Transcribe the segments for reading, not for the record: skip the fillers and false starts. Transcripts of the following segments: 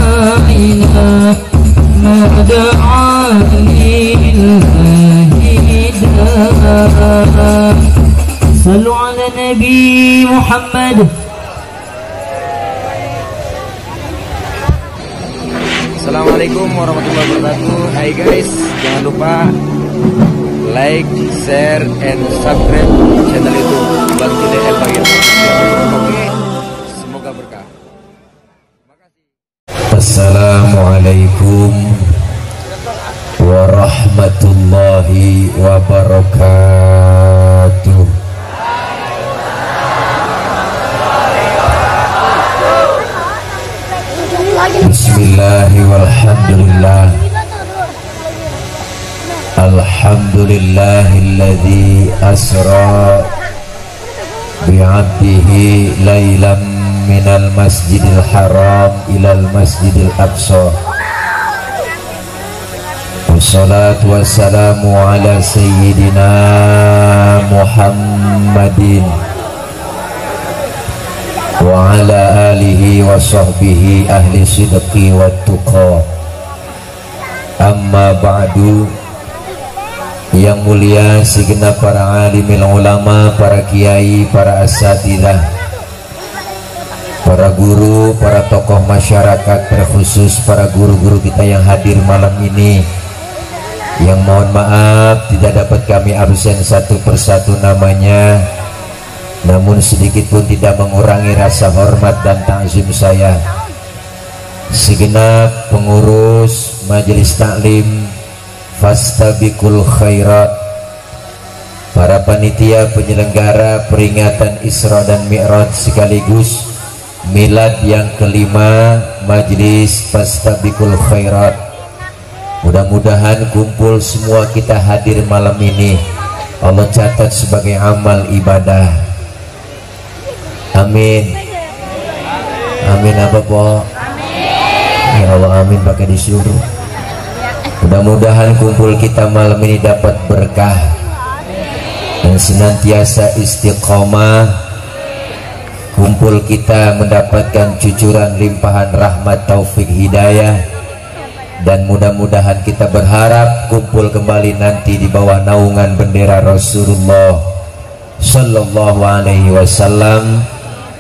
علينا ما دعا لله داء صلوا على نبي محمد. Assalamualaikum warahmatullahi wabarakatuh. Hai guys, jangan lupa like, share, and subscribe channel YouTube Bang Cide El Bagir. Oke, semoga berkah. Assalamualaikum warahmatullahi wabarakatuh. Bismillahi walhamdulillah. Alhamdulillahilladzi asra bi'abdihi laylam minal masjidil haram ilal masjidil aqsa. Wassalatu wassalamu ala sayyidina Muhammadin wa ala alihi wa sahbihi ahli sidqi wa tuqa. Amma ba'du. Yang mulia segenap para alimil ulama, para kiai, para asatidzah, para guru, para tokoh masyarakat, terkhusus para guru-guru kita yang hadir malam ini, yang mohon maaf tidak dapat kami absen satu persatu namanya, namun sedikit pun tidak mengurangi rasa hormat dan ta'zim saya. Segenap pengurus majelis taklim Fastabiqul khairat, para panitia penyelenggara peringatan Isra dan Mi'raj sekaligus milad yang kelima majelis Fastabiqul khairat. Mudah-mudahan kumpul semua kita hadir malam ini Allah catat sebagai amal ibadah. Amin. Amin apa po? Amin. Ya Allah amin pakai disuruh. Mudah-mudahan kumpul kita malam ini dapat berkah dan senantiasa istiqomah. Kumpul kita mendapatkan cucuran limpahan rahmat taufik hidayah, dan mudah-mudahan kita berharap kumpul kembali nanti di bawah naungan bendera Rasulullah Sallallahu Alaihi Wasallam.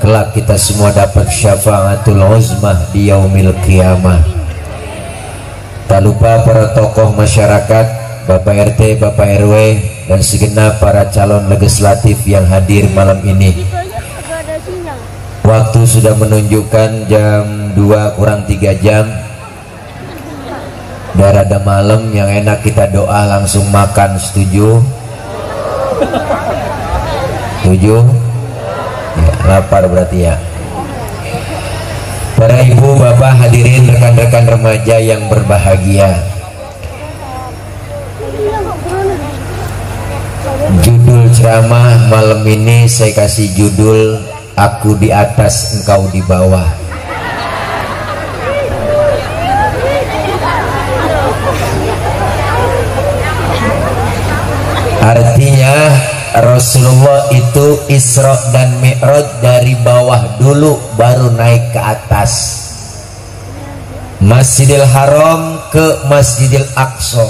Kelak kita semua dapat syafaatul uzmah di yaumil qiyamah. Tak lupa para tokoh masyarakat, Bapak RT, Bapak RW, dan segenap para calon legislatif yang hadir malam ini. Waktu sudah menunjukkan jam 2 kurang 3 jam. Udah rada malam, yang enak kita doa langsung makan. Setuju? Setuju? Ya, lapar berarti ya. Para ibu, bapak, hadirin, rekan-rekan remaja yang berbahagia, judul ceramah malam ini saya kasih judul Aku di atas, engkau di bawah. Artinya Rasulullah itu Isra dan Mi'raj dari bawah dulu baru naik ke atas. Masjidil Haram ke Masjidil Aqsa.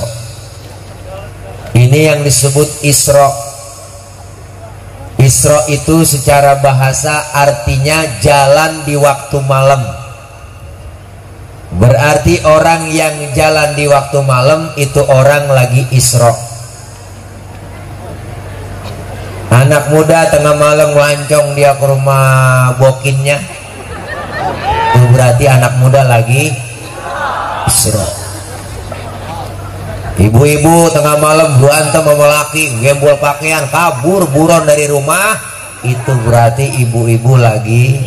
Ini yang disebut Isra. Isra itu secara bahasa artinya jalan di waktu malam. Berarti orang yang jalan di waktu malam itu orang lagi Isra. Anak muda tengah malam lancong dia ke rumah bokinnya, itu berarti anak muda lagi Isra. Ibu-ibu tengah malam berantem sama laki, gembol pakaian, kabur buron dari rumah, itu berarti ibu-ibu lagi.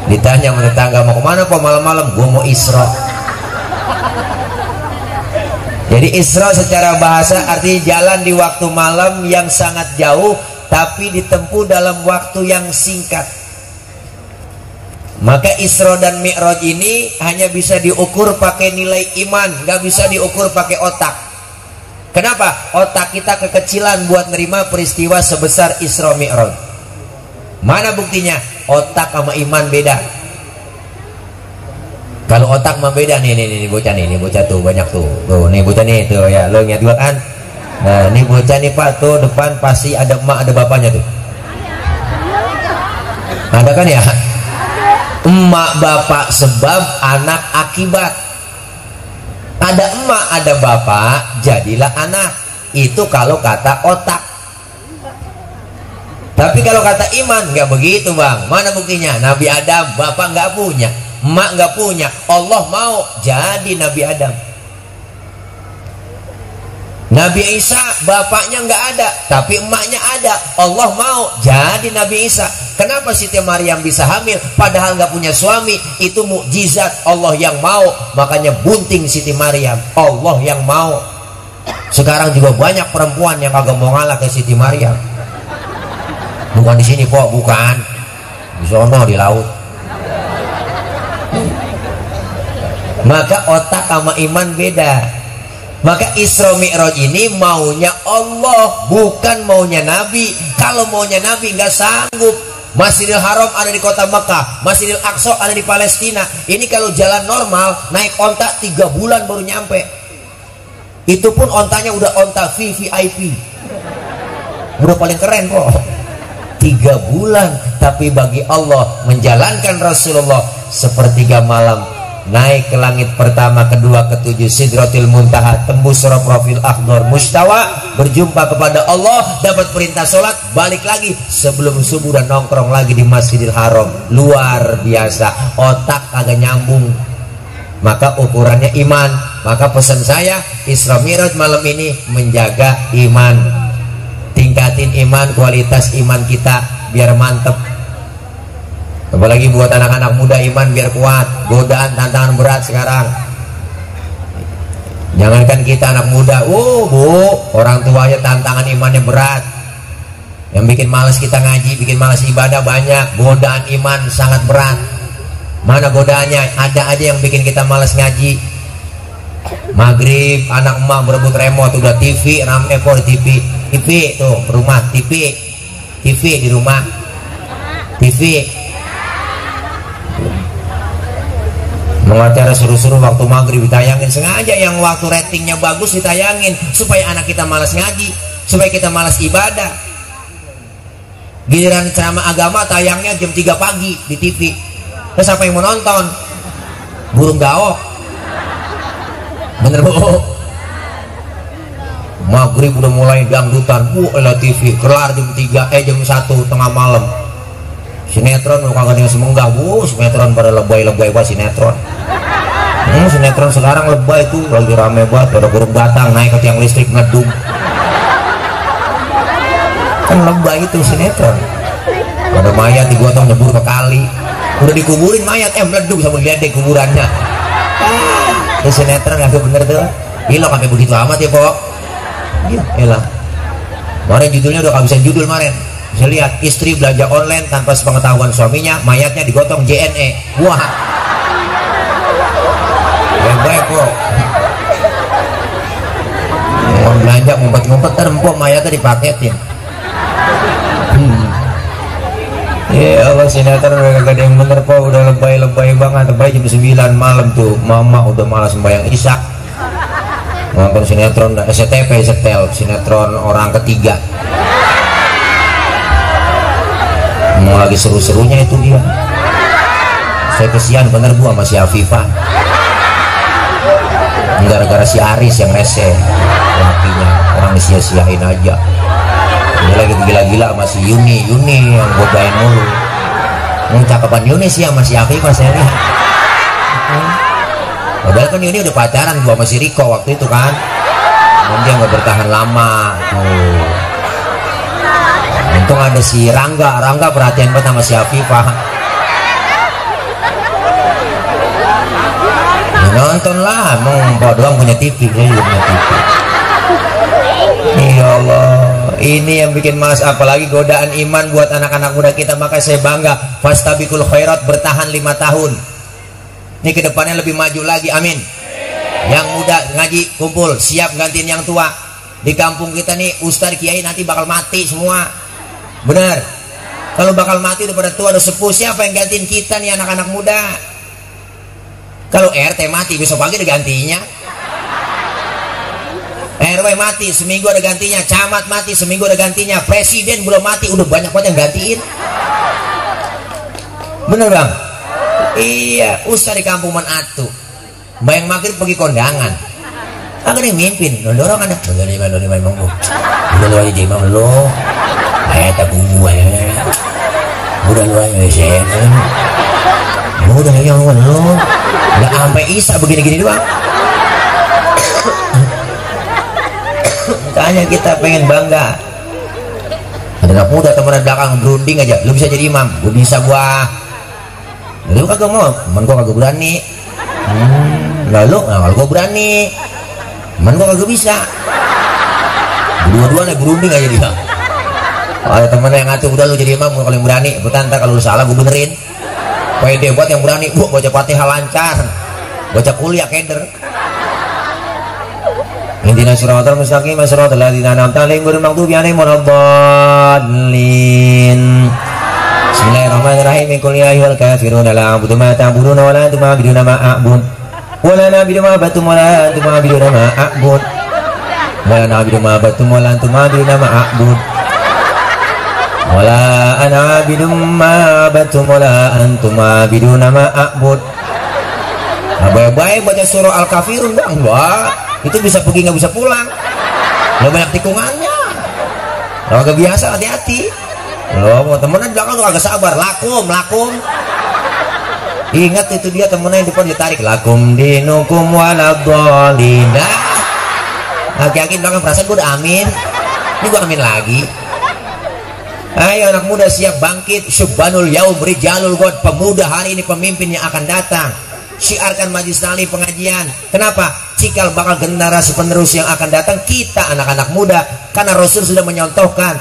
Ditanya sama tetangga, mau kemana kok malam-malam? Gua mau Isra. Jadi Isra secara bahasa artinya jalan di waktu malam yang sangat jauh tapi ditempuh dalam waktu yang singkat. Maka Isra dan Mi'raj ini hanya bisa diukur pakai nilai iman, nggak bisa diukur pakai otak. Kenapa? Otak kita kekecilan buat nerima peristiwa sebesar Isra Mi'raj. Mana buktinya? otak sama iman beda. Kalau otak mah beda nih bocah tuh banyak tuh nih bocah nih tuh ya, lo ingat juga kan. Nah ini bocah nih Pak tuh depan pasti ada emak ada bapaknya tuh, ada kan ya. Emak bapak sebab, anak akibat. Ada emak ada bapak jadilah anak. Itu kalau kata otak. Tapi kalau kata iman nggak begitu bang. Mana buktinya? Nabi Adam bapak nggak punya, emak nggak punya, Allah mau jadi Nabi Adam. Nabi Isa bapaknya nggak ada tapi emaknya ada, Allah mau jadi Nabi Isa. Kenapa Siti Maryam bisa hamil padahal nggak punya suami? Itu mukjizat Allah yang mau. Makanya bunting Siti Maryam, Allah yang mau. Sekarang juga banyak perempuan yang kagak mau ngalah ke Siti Maryam. Bukan di sini kok, bukan di sono di laut. Maka otak sama iman beda. Maka Isra Mi'raj ini maunya Allah, bukan maunya Nabi. Kalau maunya Nabi nggak sanggup. Masjidil Haram ada di kota Mekah, Masjidil Aqsa ada di Palestina. Ini kalau jalan normal naik onta 3 bulan baru nyampe. Itu pun ontanya udah onta VVIP, udah paling keren kok. 3 bulan. Tapi bagi Allah menjalankan Rasulullah sepertiga malam, naik ke langit pertama, kedua, ketujuh, Sidratil Muntaha, tembus surah profil akhdar mustawa, berjumpa kepada Allah, dapat perintah sholat, balik lagi sebelum subuh dan nongkrong lagi di Masjidil Haram. Luar biasa. Otak agak nyambung. Maka ukurannya iman. Maka pesan saya Isra Mi'raj malam ini menjaga iman. Tingkatin iman, kualitas iman kita biar mantep. Apalagi buat anak-anak muda, iman biar kuat. Godaan tantangan berat sekarang. Jangankan kita anak muda, bu, orang tuanya tantangan imannya berat. Yang bikin malas kita ngaji, bikin malas ibadah banyak. Godaan iman sangat berat. Mana godaannya? Ada aja yang bikin kita malas ngaji. Maghrib anak emak berebut remote, udah TV rame kok di TV tuh rumah, TV di rumah, TV mau acara seru-seru waktu maghrib ditayangin, sengaja yang waktu ratingnya bagus ditayangin supaya anak kita malas ngaji, supaya kita malas ibadah. Giliran ceramah agama tayangnya jam 3 pagi di TV, terus apa yang mau nonton? Burung gaok, bener bu. Maghrib udah mulai dangdutan, elah TV kelar jam 3 jam 1 tengah malam. Sinetron mau kagak dengan semenggah, sinetron pada lebay-lebay banget sinetron. Sinetron sekarang lebay tuh lagi rame banget, ada burung datang naik ke tiang listrik ngedung. Kan lebay itu sinetron. Ada mayat digotong nyebur ke kali, udah dikuburin mayat meleduk sama geledek kuburannya. Itu sinetron nggak bener tuh. Gila sampai begitu amat ya pok. Iya, elah. Kemarin judulnya udah kehabisan judul kemarin. Saya lihat istri belanja online tanpa sepengetahuan suaminya, mayatnya digotong JNE. Wah, baik kok. Mau belanja ngumpet-ngumpet terempok mayatnya dipaketin. Ya Allah, sinetron udah gak ada yang bener kok, udah lebay-lebay banget. Lebay jam 9 malam tuh, mama udah malas sembahyang isya nonton sinetron SCTV, setel sinetron orang ketiga. Mau lagi seru-serunya itu dia. Saya kesian bener bu sama si Afifah, gara-gara si Aris yang rese lakinya, orang sia-siain aja. Dia lagi gila-gila sama si Yuni yang godain mulu. Cakapan Yuni sih sama si Afifah saya lihat. Padahal kan Yuni udah pacaran gua sama si Riko waktu itu kan. Namun dia nggak bertahan lama tuh. Untung ada si Rangga perhatian banget sama si Afifah. Ya, nonton lah, emang Mpok doang punya TV, saya juga punya TV. Ya Allah, ini yang bikin malas, apalagi godaan iman buat anak-anak muda kita. Maka saya bangga, fastabiqul khairat bertahan 5 tahun. Ini kedepannya lebih maju lagi, amin. Yang muda ngaji kumpul, siap gantiin yang tua. Di kampung kita nih ustadz kiai nanti bakal mati semua, bener. Kalau bakal mati udah pada tua, udah sepuh, siapa yang gantiin kita nih anak-anak muda? Kalau RT mati besok pagi ada gantinya, RW mati seminggu ada gantinya, camat mati seminggu ada gantinya, presiden belum mati udah banyak banget yang gantiin. Bener bang? Iya, ustaz di kampung Manatu bayang maghrib pergi kondangan, akan yang mimpin dorong ada udah lima emang udah lu aja imam lu tak gua udah lu aja sen udah yang lu nggak sampai isa begini-gini doang. Makanya kita pengen bangga. Ada anak muda teman belakang berunding aja, lu bisa jadi imam, gua bisa gua. Lu kagak mau, temen gua kagak berani. Lalu, kalau gua berani, temen gua kagak bisa. Dua-duanya berunding aja dia. Ada temen yang ngatur, udah lu jadi imam kalau yang berani. Betul, kalau lu salah gua benerin. Pede buat yang berani, gua baca Fatihah lancar, baca kuliah keder. Intina siratal mustaqim siratal ladzina an'amta 'alaihim ghairil maghdubi 'alaihim waladdallin. Bismillahirrahmanirrahim. Qul ya ayyuhal kafirun la a'budu ma ta'buduna wa la antum 'abiduna ma a'bud wa la na'budu ma abattum wa la antum 'abiduna ma a'bud wa la na'budu ma abattum wa la antum 'abiduna ma a'bud wa la ana 'abidum ma abattum wa la antum 'abiduna ma a'bud. Baik-baik baca surah Al-Kafirun bang, wah itu bisa pergi nggak bisa pulang, lo banyak tikungannya, lo agak biasa, hati-hati. Lo mau temennya di belakang tuh agak sabar, lakum ingat itu dia temennya yang depan ditarik, lakum dinukum waladhdallin. Yakin belakang perasaan gue udah amin, ini gue amin lagi. Ayo anak muda siap bangkit, syubbanul yaum rijalul ghad, pemuda hari ini pemimpin yang akan datang. Syiarkan majlis taklim pengajian. Kenapa? Cikal bakal generasi penerus yang akan datang kita anak-anak muda, karena Rasul sudah menyontohkan.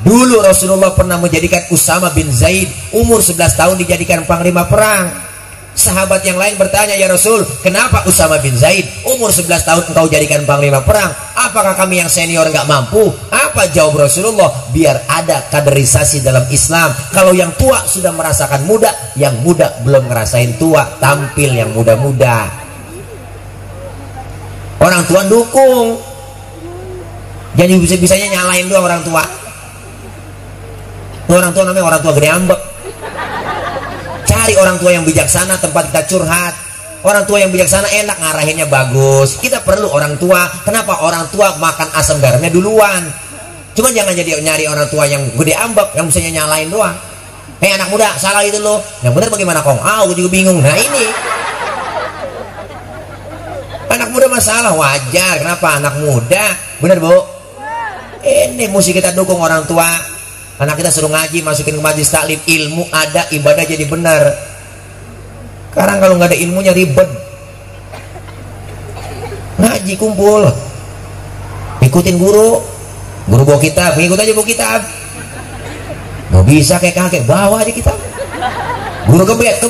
Dulu Rasulullah pernah menjadikan Usama bin Zaid umur 11 tahun dijadikan panglima perang. Sahabat yang lain bertanya, ya Rasul, kenapa Usama bin Zaid umur 11 tahun engkau jadikan panglima perang? Apakah kami yang senior nggak mampu? Apa jawab Rasulullah? Biar ada kaderisasi dalam Islam. Kalau yang tua sudah merasakan muda, yang muda belum ngerasain tua, tampil yang muda-muda. Orang tua dukung, jadi bisa-bisanya nyalain doang orang tua. Orang tua namanya orang tua gede ambek. Cari orang tua yang bijaksana tempat kita curhat. Orang tua yang bijaksana enak ngarahinnya bagus. Kita perlu orang tua. Kenapa? Orang tua makan asam garamnya duluan. Cuma jangan jadi nyari orang tua yang gede ambek, yang bisa nyalain doang. Hei anak muda, salah itu lo. Yang benar bagaimana kong? Gue juga bingung. Nah ini anak muda masalah, wajar. Kenapa? Anak muda, bener bu? Ini mesti kita dukung orang tua. Anak kita suruh ngaji, masukin ke majlis taklim, ilmu ada, ibadah jadi benar. Sekarang kalau nggak ada ilmunya ribet. Ngaji kumpul, ikutin guru bawa kitab, ngikut aja bawa kitab. Mau bisa kayak kakek, bawa aja kitab. Guru kebet,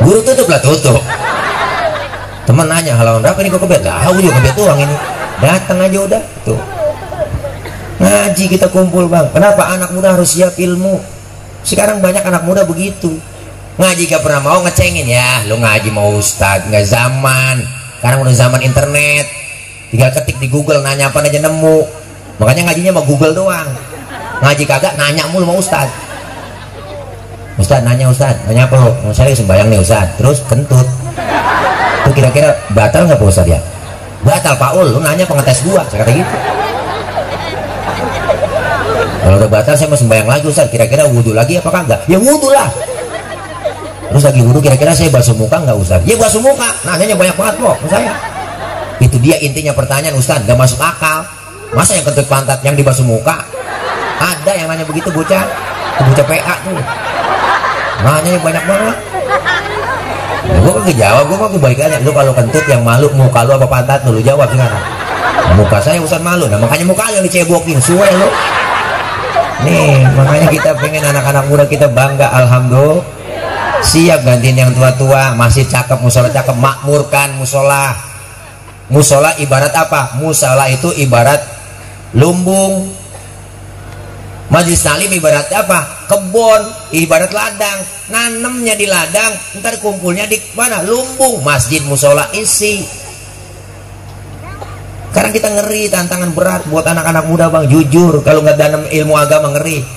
guru tutup lah tutup. Teman nanya halaman berapa ini kok kebet? Lah, aku juga kebet doang ini. Datang aja udah tuh. Ngaji kita kumpul bang. Kenapa? Anak muda harus siap ilmu. Sekarang banyak anak muda begitu. Ngaji gak pernah mau, ngecengin ya. Lu ngaji mau ustad, nggak zaman. Sekarang udah zaman internet. Tinggal ketik di Google, nanya apa aja nemu. Makanya ngajinya mau Google doang. Ngaji kagak, nanya mulu mau ustad. Ustad nanya ustad, nanya apa lo? Saya sembayang nih ustad. Terus kentut. Itu kira-kira batal nggak pak ustad ya? Batal Paul. Lu nanya pengetes gua, saya kata gitu. Kalau udah batal saya mau sembahyang lagi Ustaz, kira-kira wudhu lagi apa kagak? Ya wudhu lah. Terus lagi wudhu kira-kira saya basuh muka nggak Ustaz? Ya basuh muka. Nanyanya banyak banget kok saya. Itu dia intinya pertanyaan Ustaz, gak masuk akal. Masa yang kentut pantat yang dibasuh muka? Ada yang nanya begitu bocah, bocah PA tuh. Nanyanya banyak banget. Nah, gue kan kejawab, gue mah kebalikannya. Lu kalau kentut yang malu muka lu apa pantat lu jawab sekarang. Nah, muka saya Ustaz malu, nah makanya muka yang dicebokin, suwe lu. Nih makanya kita pengen anak-anak muda kita bangga, alhamdulillah. Siap gantiin yang tua-tua, masih cakep, musola cakep, makmurkan musola. Musola ibarat apa? Musola itu ibarat lumbung. Majelis taklim ibaratnya apa? Kebun, ibarat ladang. Nanemnya di ladang, ntar kumpulnya di mana? Lumbung. Masjid musola isi. Sekarang kita ngeri, tantangan berat buat anak-anak muda bang. Jujur, kalau nggak dalam ilmu agama ngeri.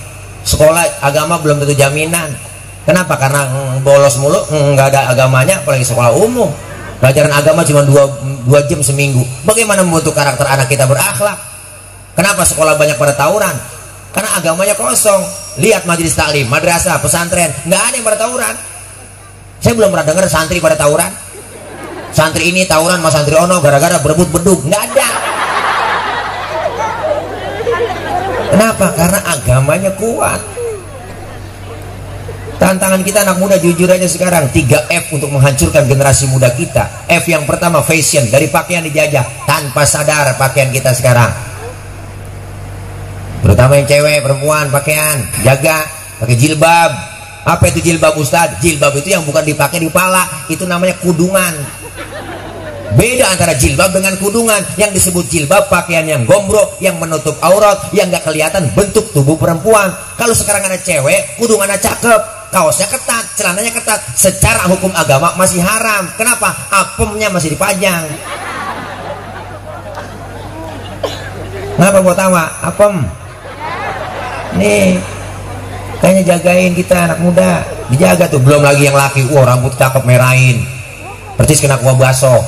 Sekolah agama belum tentu jaminan. Kenapa? Karena bolos mulu, nggak ada agamanya, apalagi sekolah umum. Pelajaran agama cuma 2 jam seminggu. Bagaimana membentuk karakter anak kita berakhlak? Kenapa sekolah banyak pada tawuran? Karena agamanya kosong. Lihat majelis taklim, madrasah, pesantren, nggak ada yang pada tawuran. Saya belum pernah dengar santri pada tawuran. Santri ini tawuran sama santri ono gara-gara berebut beduk, nggak ada. Kenapa? Karena agamanya kuat. Tantangan kita anak muda jujur aja sekarang 3F untuk menghancurkan generasi muda kita. F yang pertama fashion, dari pakaian dijajah tanpa sadar pakaian kita sekarang. Terutama yang cewek, perempuan, pakaian jaga, pakai jilbab. Apa itu jilbab Ustaz? Jilbab itu yang bukan dipakai di kepala, itu namanya kudungan. Beda antara jilbab dengan kudungan. Yang disebut jilbab pakaian yang gombrong, yang menutup aurat, yang gak kelihatan bentuk tubuh perempuan. Kalau sekarang ada cewek, kudungannya cakep, kaosnya ketat, celananya ketat, secara hukum agama masih haram. Kenapa? Apemnya masih dipajang. Kenapa buat tawa? Apem. Nih, kayaknya jagain kita anak muda, dijaga tuh. Belum lagi yang laki, rambut cakep merahin, persis kena kuah baso.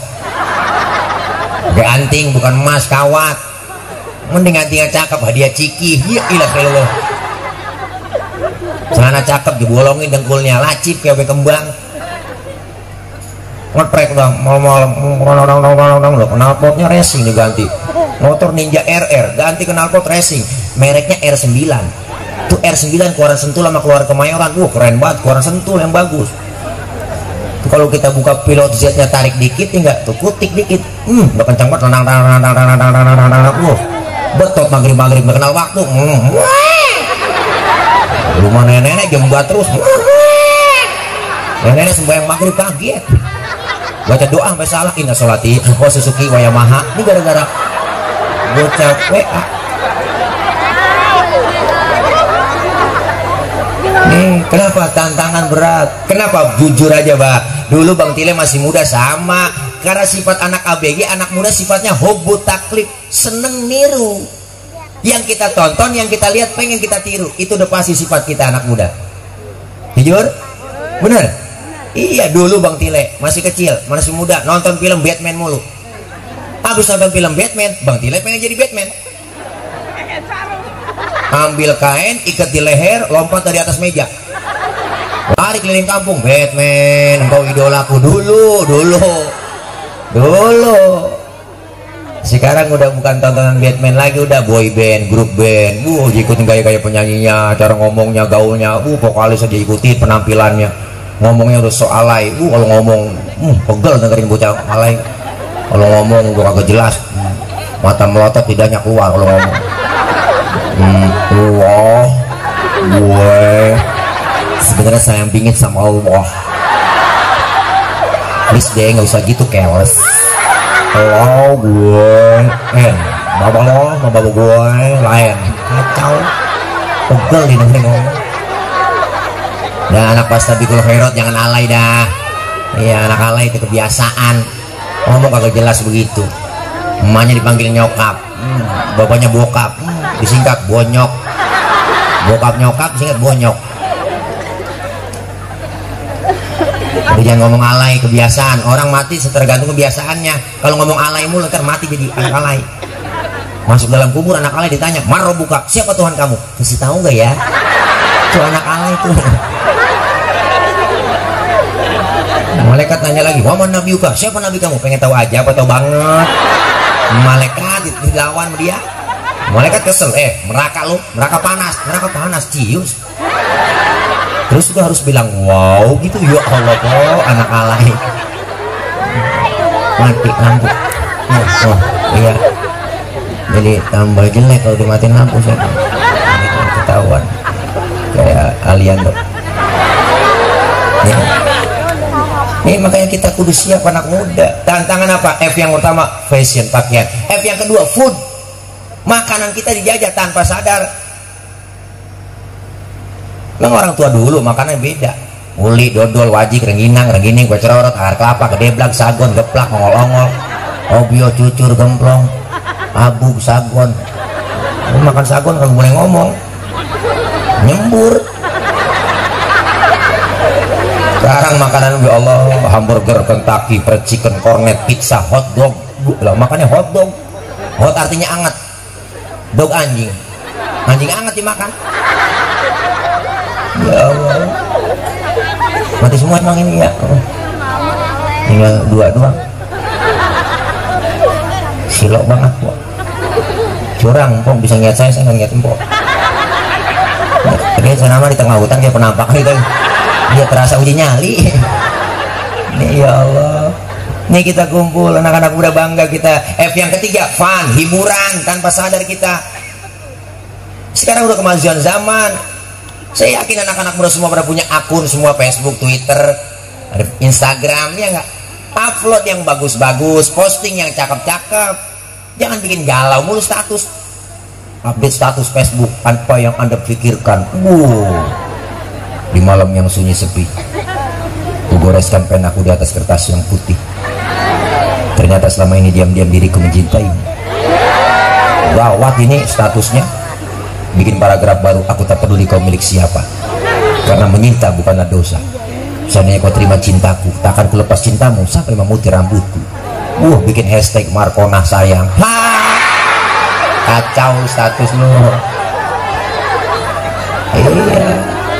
Pakai anting bukan emas, kawat. Mending antingnya cakep, hadiah ciki. Ya ilah kalau celana cakep dibolongin dengkulnya, lacip kayak kembang. Ngetrek dong, knalpotnya racing diganti. Motor Ninja RR ganti knalpot racing, mereknya R9. Tuh R9 keluaran Sentul sama keluar Kemayoran. Keren banget, keluaran Sentul yang bagus. Tuh, kalau kita buka pilot Z-nya tarik dikit enggak, tuh kutik dikit. Udah kencang banget, betot maghrib-maghrib gak kenal waktu. Rumah nenek-nenek jembat terus. Nenek-nenek sembahyang maghrib kaget. Baca doa sampai salah, inna sholati wa susuki wa yamaha. Ini gara-gara bocah WA. Nih, kenapa tantangan berat? Kenapa? Jujur aja, Pak. Dulu Bang Tile masih muda sama. Karena sifat anak ABG, anak muda sifatnya hobi taklid, seneng niru. Yang kita tonton, yang kita lihat, pengen kita tiru. Itu udah pasti sifat kita anak muda. Jujur? Bener? Iya, dulu Bang Tile masih kecil, masih muda, nonton film Batman mulu. Habis nonton film Batman, Bang Tile pengen jadi Batman. Ambil kain, ikat di leher, lompat dari atas meja, lari keliling kampung. Batman, engkau idolaku. Dulu. Sekarang udah bukan tontonan Batman lagi, udah boy band, grup band. Ikutin gaya-gaya penyanyinya, cara ngomongnya, gaulnya. Vokalis aja ikutin penampilannya, ngomongnya udah so alay. Kalau ngomong pegel dengerin bocah alay. Kalau ngomong udah kagak jelas, mata melotot, lidahnya keluar kalau ngomong. Allah, gue sebenarnya sayang bingit sama Allah. Please deh, nggak usah gitu keles. Halo gue, bapak lo sama bapak gue lain, kacau, pegel dengerin ngomong. Dan anak pas tabikul khairot jangan alay dah. Iya, anak alay itu kebiasaan, ngomong kagak jelas begitu. Emaknya dipanggil nyokap, bapaknya bokap, disingkat bonyok. Bokap nyokap disingkat bonyok. Jadi jangan ngomong alay, kebiasaan. Orang mati tergantung kebiasaannya. Kalau ngomong alay mulu ntar mati jadi anak alay. Masuk dalam kubur anak alay ditanya, "Maro buka, siapa Tuhan kamu?" Kasih tahu nggak ya? Itu anak alay tuh. Malaikat tanya lagi, "Waman nabi uka, siapa nabi kamu?" Pengen tahu aja apa tahu banget. Malaikat dilawan dia. Malaikat kesel, neraka lu, neraka panas, cius. Terus juga harus bilang wow gitu. Ya Allah kok anak alay. Mati lampu. Iya. Jadi tambah jelek kalau dimatiin lampu saya. Ini ketahuan. Kayak alien dong. Ini makanya kita kudu siap anak muda. Tantangan apa? F yang pertama fashion, pakaian. F yang kedua food. Makanan kita dijajah tanpa sadar. Memang orang tua dulu makannya beda. Uli, dodol, wajik, rengginang, renggining, kue cerorot, akar kelapa, gedeblag, sagon, geplak, ongol-ongol, obio, cucur, gemplong, abug, sagon. Lu makan sagon kalau boleh ngomong, nyembur. Sekarang makanan ya Allah, hamburger, Kentucky, fried chicken, cornet, pizza, hot dog. Lah makannya hot dog. Hot artinya anget. Dog anjing. Anjing anget dimakan. Ya Allah. Mati semua emang ini ya. Tinggal 2 doang. Silok banget kok. Curang, Mpok bisa ngeliat saya nggak ngeliat Mpok. Ini saya nama di tengah hutan kayak penampakan gitu. Dia terasa uji nyali. Nih ya Allah. Nih kita kumpul anak-anak muda bangga kita. F yang ketiga, fun, hiburan tanpa sadar kita. Sekarang udah kemajuan zaman. Saya yakin anak-anak muda semua pada punya akun semua, Facebook, Twitter, Instagram, ya nggak? Upload yang bagus-bagus, posting yang cakep-cakep. Jangan bikin galau mulu status. Update status Facebook tanpa yang Anda pikirkan. Di malam yang sunyi sepi, ku goreskan penaku di atas kertas yang putih. Ternyata selama ini diam-diam diriku mencintaimu. Gawat ini statusnya. Bikin paragraf baru, aku tak peduli kau milik siapa, karena menyinta bukanlah dosa. Seandainya kau terima cintaku, tak akan kulepas cintamu sampai memutih rambutku. Bikin hashtag Markona sayang. Kacau status lu. Iya,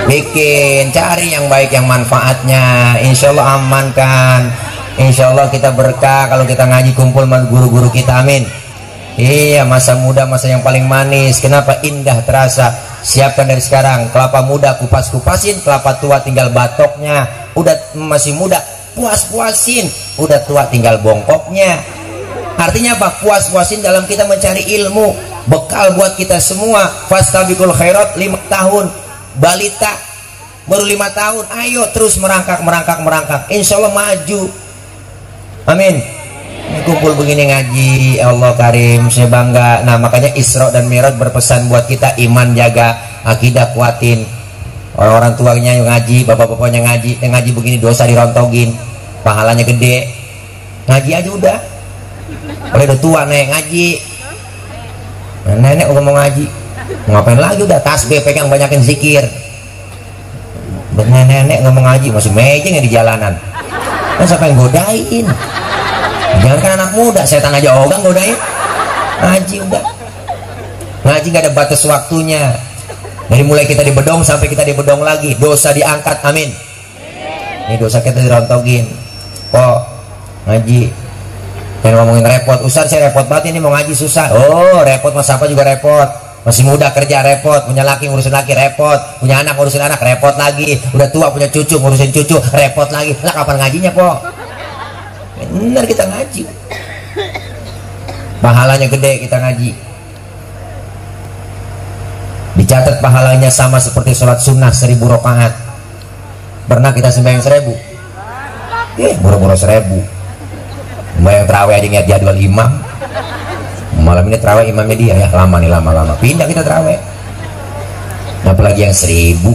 bikin, cari yang baik, yang manfaatnya. Insya Allah aman kan. Insya Allah kita berkah kalau kita ngaji kumpul sama guru-guru kita, amin. Iya, masa muda masa yang paling manis. Kenapa indah terasa? Siapkan dari sekarang. Kelapa muda kupas-kupasin, kelapa tua tinggal batoknya. Udah masih muda, puas-puasin. Udah tua tinggal bongkoknya. Artinya apa? Puas-puasin dalam kita mencari ilmu. Bekal buat kita semua. Fastabiqul khairat 5 tahun. Balita baru 5 tahun. Ayo terus merangkak. Insya Allah maju. Amin. Kumpul begini ngaji, Allah Karim, saya bangga. Nah makanya Isra dan Mi'raj berpesan buat kita, iman jaga, akidah kuatin. Orang-orang tuanya yang ngaji, bapak-bapaknya ngaji, yang ngaji begini dosa dirontogin, pahalanya gede. Ngaji aja udah. Kalau udah tua nih ngaji, nenek udah mau ngaji, mau ngapain lagi? Udah tasbih pegang, banyakin zikir. Nenek nggak mau ngaji, masih mejeng di jalanan. Kan siapa yang godain? Jangan kan anak muda, setan aja ogang godain. Ngaji udah. Ngaji gak ada batas waktunya. Dari mulai kita dibedong sampai kita dibedong lagi, dosa diangkat, amin. Ini dosa kita dirontogin. Kok ngaji? Jangan ngomongin repot. Ustaz saya repot banget ini mau ngaji susah. Oh repot, mas apa juga repot. Masih muda kerja repot, punya laki ngurusin laki repot, punya anak ngurusin anak repot lagi, udah tua punya cucu ngurusin cucu repot lagi. Lah kapan ngajinya kok? Benar kita ngaji, pahalanya gede kita ngaji. Dicatat pahalanya sama seperti sholat sunnah 1000 rakaat. Pernah kita sembahyang 1000? Boro-boro 1000. Sembahyang terawih aja ngeliat jadwal imam. Malam ini terawih imamnya dia, ya lama nih, lama-lama pindah kita terawih. Apalagi yang 1000.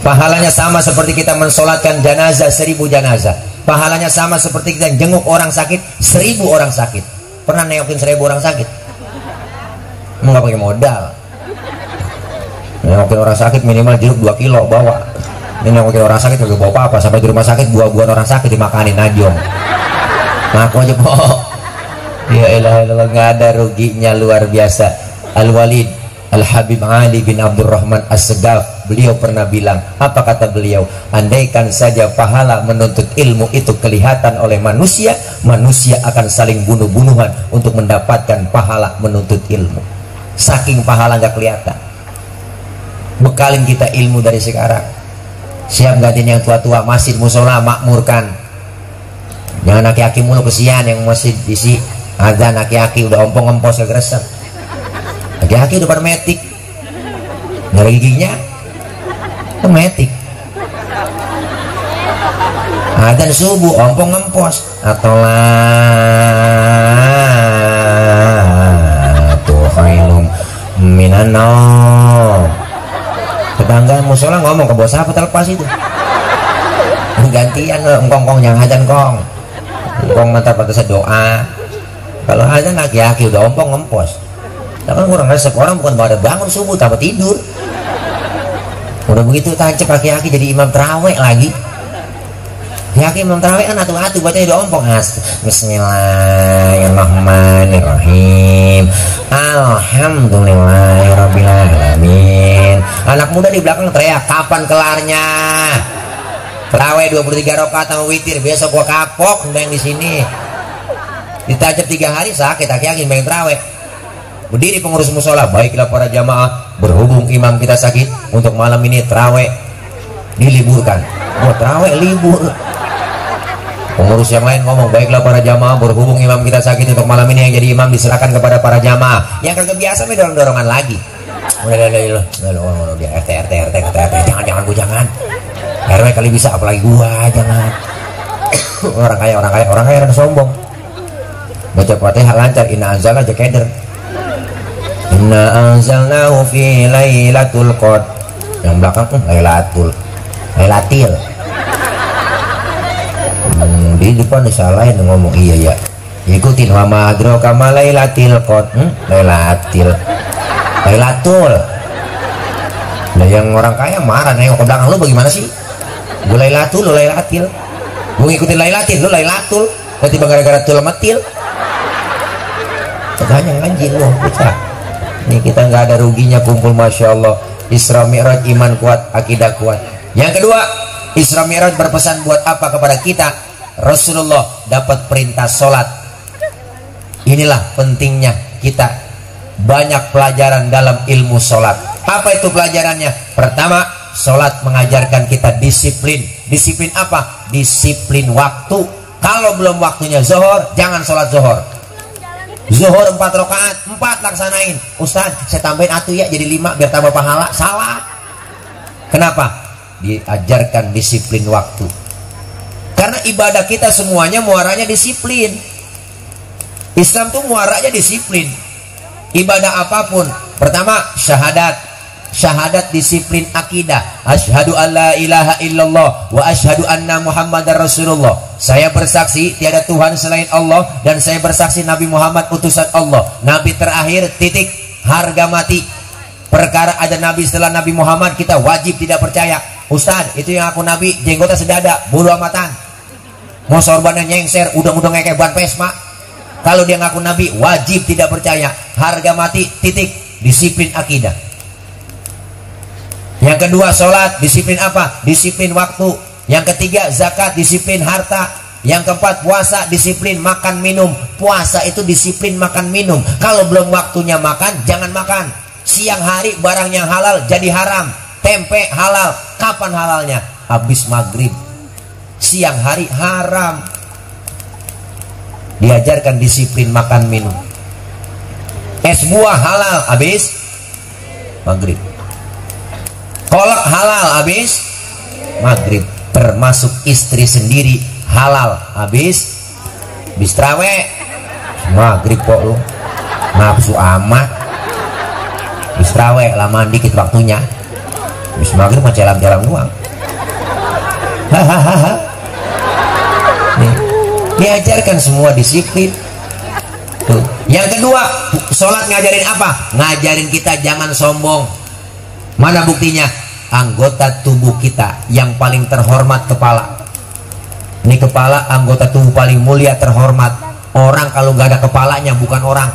Pahalanya sama seperti kita mensolatkan jenazah 1000 jenazah. Pahalanya sama seperti kita jenguk orang sakit 1000 orang sakit. Pernah nengokin 1000 orang sakit? Nggak pakai modal. Nengokin orang sakit minimal jeruk 2 kilo bawa. Ini nengokin orang sakit gak bawa apa-apa. Sampai di rumah sakit buah-buahan orang sakit dimakanin najong. Ngaku aja kok. Ya elah, nggak ada ruginya, luar biasa. Al-Walid Al-Habib Ali bin Abdurrahman As-Segaf, beliau pernah bilang, apa kata beliau? Andaikan saja pahala menuntut ilmu itu kelihatan oleh manusia, manusia akan saling bunuh-bunuhan untuk mendapatkan pahala menuntut ilmu. Saking pahala nggak kelihatan. Bekalin kita ilmu dari sekarang. Siap gantiin yang tua-tua, masjid musola makmurkan. Jangan aki-aki mulu, kesian yang masjid isi azan aki-aki udah ompong-ompos kegresan. Aki-aki udah pada metik, nggak ada giginya, itu metik. Adzan subuh ompong ngempos atau lah tuh khailum minano. Tetangga musola ngomong ke bos apa terlepas itu. Gantian engkong yang hajan kong. Engkong mantap atas doa. Kalau hajan laki-laki udah ompong ngempos. Tapi kurang resep orang bukan pada bangun subuh tapi tidur. Udah begitu tancap laki-laki jadi imam terawih lagi. Laki imam terawih kan atu-atu bacanya udah ompong. Bismillahirrahmanirrahim. Alhamdulillahirabbil alamin. Anak muda di belakang teriak, kapan kelarnya? Terawih 23 rakaat sama witir, besok gua kapok mbeng di sini. Ditajab 3 hari sakit aki-aki mbeng terawih. Berdiri pengurus musola, baiklah para jamaah, berhubung imam kita sakit, untuk malam ini terawih diliburkan. Buat terawih libur. Pengurus yang lain ngomong, baiklah para jamaah, berhubung imam kita sakit, untuk malam ini yang jadi imam diserahkan kepada para jamaah. Yang kagak biasa dorong-dorongan lagi. Udah RT, jangan gua jangan. RW kali bisa, apalagi gua jangan. orang kaya rada sombong. Baca Fatihah lancar, inna anzalna aja keder. Inna anzalnahu fi lailatul qadr. Yang belakang lailatil. Di depan disalahin ngomong iya ya. Ikutin wa ma adraka ma lailatul qadr. Lailatul. Nah yang orang kaya marah nengok ke belakang, lu bagaimana sih? Gue lailatul, lu lailatil. Gue ngikutin lailatil, lu lailatul. Tiba gara-gara tul metil. Katanya ngaji lu, bisa. Ini kita nggak ada ruginya kumpul, masya Allah. Isra Mi'raj, iman kuat, akidah kuat. Yang kedua, Isra Mi'raj berpesan buat apa kepada kita? Rasulullah dapat perintah sholat. Inilah pentingnya kita banyak pelajaran dalam ilmu sholat. Apa itu pelajarannya? Pertama, sholat mengajarkan kita disiplin. Disiplin apa? Disiplin waktu. Kalau belum waktunya zuhur, jangan sholat zuhur. Zuhur 4 rakaat, 4 laksanain. Ustaz, saya tambahin atuh ya jadi 5 biar tambah pahala. Salah. Kenapa? Diajarkan disiplin waktu. Karena ibadah kita semuanya muaranya disiplin. Islam tuh muaranya disiplin. Ibadah apapun, pertama syahadat. Syahadat disiplin akidah. Asyhadu alla ilaha illallah wa asyhadu anna muhammadar rasulullah. Saya bersaksi tiada Tuhan selain Allah, dan saya bersaksi Nabi Muhammad utusan Allah, nabi terakhir, titik. Harga mati. Perkara ada nabi setelah Nabi Muhammad kita wajib tidak percaya. Ustaz, itu yang aku nabi jenggotnya sedada, bulu amatan. Mau sorbannya nyengser, udang-udang kayak ban pesma. Kalau dia ngaku nabi, wajib tidak percaya. Harga mati, titik. Disiplin akidah. Yang kedua, sholat. Disiplin apa? Disiplin waktu. Yang ketiga, zakat. Disiplin harta. Yang keempat, puasa. Disiplin makan minum. Puasa itu disiplin makan minum. Kalau belum waktunya makan, jangan makan. Siang hari barang yang halal jadi haram. Tempe halal. Kapan halalnya? Habis maghrib. Siang hari haram. Diajarkan disiplin makan minum. Es buah halal habis maghrib. Kolak halal habis maghrib. Termasuk istri sendiri halal habis traweh maghrib. Kok lu nafsu amat. Habis traweh lamaan dikit waktunya. Habis maghrib mah jalan-jalan doang. Hahaha. Nih, diajarkan semua disiplin. Tuh. Yang kedua, sholat ngajarin apa? Ngajarin kita jangan sombong. Mana buktinya? Anggota tubuh kita yang paling terhormat kepala. Ini kepala anggota tubuh paling mulia terhormat. Orang kalau nggak ada kepalanya bukan orang.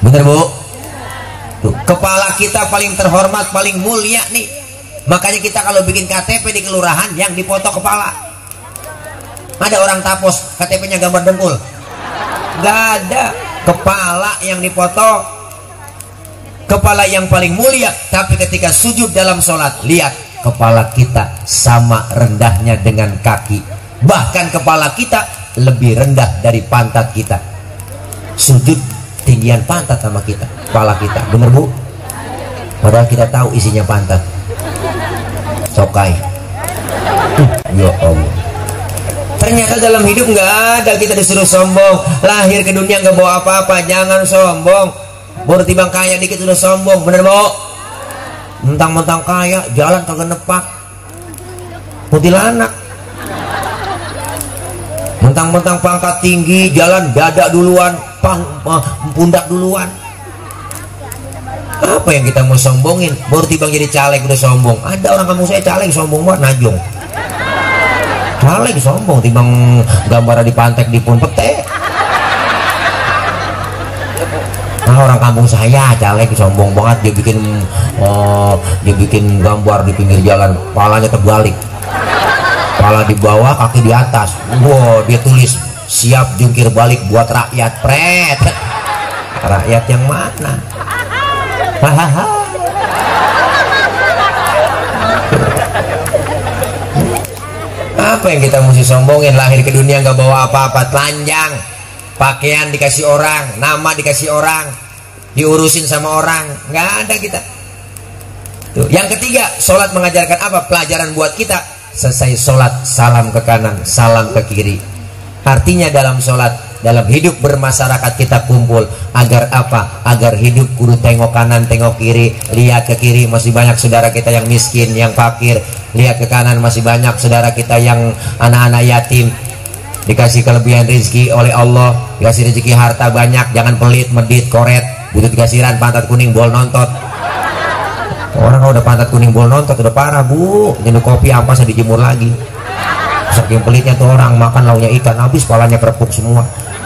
Bener bu? Tuh, kepala kita paling terhormat, paling mulia nih. Makanya kita kalau bikin KTP di kelurahan yang dipoto kepala. Ada orang tapos KTP-nya gambar dengkul. Nggak ada. Kepala yang dipoto. Kepala yang paling mulia. Tapi ketika sujud dalam sholat, lihat kepala kita sama rendahnya dengan kaki. Bahkan kepala kita lebih rendah dari pantat kita. Sujud tinggian pantat sama kita, kepala kita. Bener bu? Padahal kita tahu isinya pantat. Sokai. Ya Allah. Ternyata dalam hidup nggak ada kita disuruh sombong. Lahir ke dunia nggak bawa apa-apa, jangan sombong. Baru timbang kaya dikit udah sombong, bener bu? mentang-mentang kaya jalan kagak nepak kuntilanak, mentang-mentang pangkat tinggi jalan dada duluan, pundak duluan. Apa yang kita mau sombongin? Baru tiba jadi caleg udah sombong. Ada orang kampung saya caleg sombong banget, Najong caleg sombong timbang gambar di pantek di pun pete. Nah, orang kampung saya caleg sombong banget, dia bikin gambar di pinggir jalan, palanya terbalik, kepala di bawah kaki di atas. Wow, dia tulis siap jungkir balik buat rakyat. Pret, rakyat yang mana? Hahaha. Apa yang kita mesti sombongin? Lahir ke dunia nggak bawa apa-apa, telanjang, pakaian dikasih orang, nama dikasih orang, diurusin sama orang, nggak ada kita. Tuh. Yang ketiga, sholat mengajarkan apa? Pelajaran buat kita. Selesai sholat, salam ke kanan, salam ke kiri. Artinya dalam sholat, dalam hidup bermasyarakat kita kumpul agar apa? Agar hidup kudu tengok kanan, tengok kiri, lihat ke kiri masih banyak saudara kita yang miskin, yang fakir, lihat ke kanan masih banyak saudara kita yang anak-anak yatim, dikasih kelebihan rezeki oleh Allah, dikasih rezeki harta banyak, jangan pelit, medit, koret, butuh dikasiran pantat kuning bol nontot. Orang kalau udah pantat kuning bol nontot udah parah bu, minum kopi ampas dijemur lagi. Saking pelitnya tuh orang, makan launya ikan habis, palanya kerepuk semua.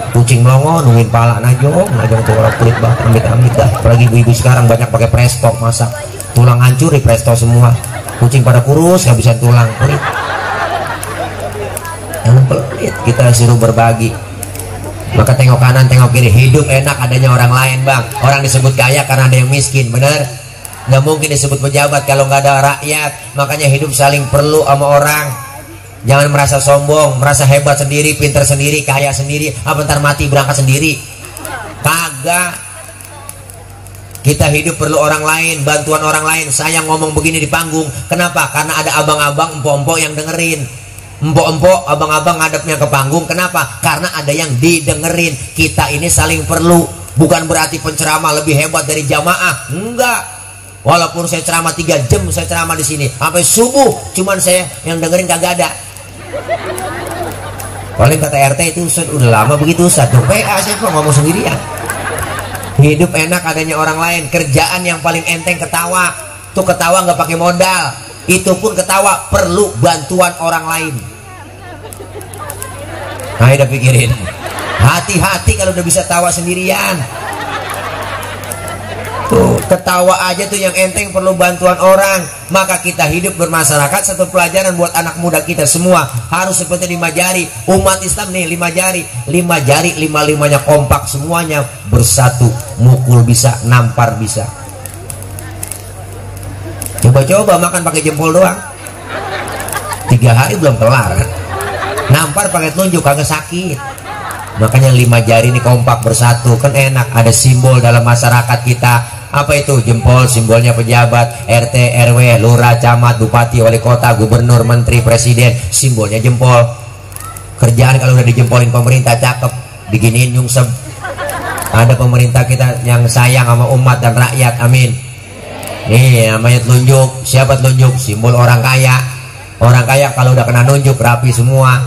Kucing melongo nungguin pala. Najong tuh orang pelit banget, amit-amit dah. Apalagi ibu-ibu sekarang banyak pakai presto masak, tulang hancur di presto semua, kucing pada kurus habisan tulang. Pelit, jangan pelit, kita suruh berbagi. Maka tengok kanan tengok kiri, hidup enak adanya orang lain bang. Orang disebut kaya karena ada yang miskin, bener? Nggak mungkin disebut pejabat kalau nggak ada rakyat. Makanya hidup saling perlu sama orang. Jangan merasa sombong, merasa hebat sendiri, pinter sendiri, kaya sendiri. Apa ntar mati berangkat sendiri? Kagak. Kita hidup perlu orang lain, bantuan orang lain. Saya ngomong begini di panggung, kenapa? Karena ada abang-abang, empok-empok yang dengerin. Empok-empok, abang-abang ngadepnya ke panggung. Kenapa? Karena ada yang didengerin. Kita ini saling perlu. Bukan berarti penceramah lebih hebat dari jamaah. Enggak. Walaupun saya ceramah 3 jam, saya ceramah di sini sampai subuh, cuman saya yang dengerin kagak ada. Paling kata RT itu Ustaz, udah lama begitu Ustaz. Tuh PA saya kok ngomong sendirian. Hidup enak adanya orang lain. Kerjaan yang paling enteng ketawa. Tuh ketawa nggak pakai modal. Itu pun ketawa perlu bantuan orang lain. Nah, udah pikirin. Hati-hati kalau udah bisa tawa sendirian. Tuh, ketawa aja tuh yang enteng perlu bantuan orang. Maka kita hidup bermasyarakat, satu pelajaran buat anak muda kita semua. Harus seperti 5 jari. Umat Islam nih 5 jari. 5 jari, 5-5-nya kompak semuanya bersatu. Mukul bisa, nampar bisa. Coba-coba makan pakai jempol doang, 3 hari belum kelar. Nampar pakai telunjuk kagak sakit. Makanya 5 jari ini kompak bersatu, kan enak. Ada simbol dalam masyarakat kita. Apa itu? Jempol, simbolnya pejabat, RT, RW, lurah, camat, bupati, wali kota, gubernur, menteri, presiden, simbolnya jempol. Kerjaan kalau udah dijempolin pemerintah cakep, diginiin nyungsep. Ada pemerintah kita yang sayang sama umat dan rakyat, amin. Nih namanya telunjuk. Siapa telunjuk? Simbol orang kaya. Orang kaya kalau udah kena nunjuk rapi semua.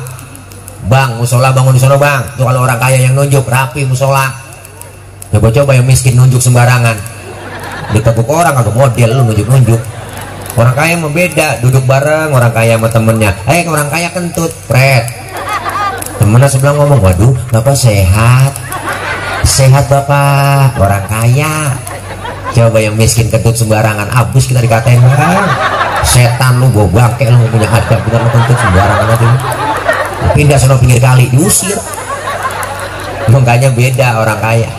Bang, musola bangun di sono bang. Tuh kalau orang kaya yang nunjuk rapi musola. Coba-coba yang miskin nunjuk sembarangan. Ditekuk orang agak model lu nunjuk-nunjuk. Orang kaya membeda, duduk bareng orang kaya sama temennya. Orang kaya kentut, pret. Temennya sebelah ngomong, waduh, bapak sehat. Sehat bapak, orang kaya. Coba yang miskin kentut sembarangan, abis kita dikatain bang. Setan lu, gue bangke lu, punya adab, bener lu kentut sembarangan aja. Pindah sono pinggir kali, diusir. Makanya beda orang kaya.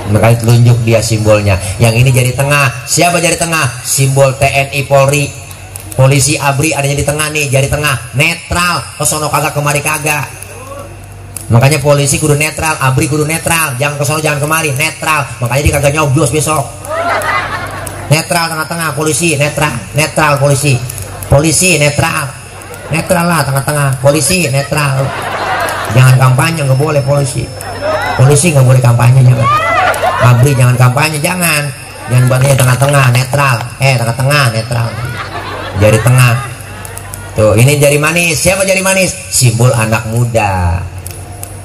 Makanya telunjuk dia simbolnya. Yang ini jari tengah. Siapa jari tengah? Simbol TNI Polri. Polisi ABRI adanya di tengah nih, jari tengah. Netral, kesono kagak kemari kagak. Makanya polisi kudu netral, ABRI kudu netral. Jangan kesono jangan kemari, netral. Makanya dia kagak nyoblos besok. Netral tengah-tengah, polisi netral. Netral polisi. Polisi netral. Netral lah tengah-tengah, polisi netral. Jangan kampanye, nggak boleh polisi. Polisi nggak boleh kampanye, jangan. ABRI jangan kampanye, jangan. Yang bantunya tengah-tengah netral. Tengah-tengah netral. Jari tengah. Tuh, ini jari manis. Siapa jari manis? Simbol anak muda.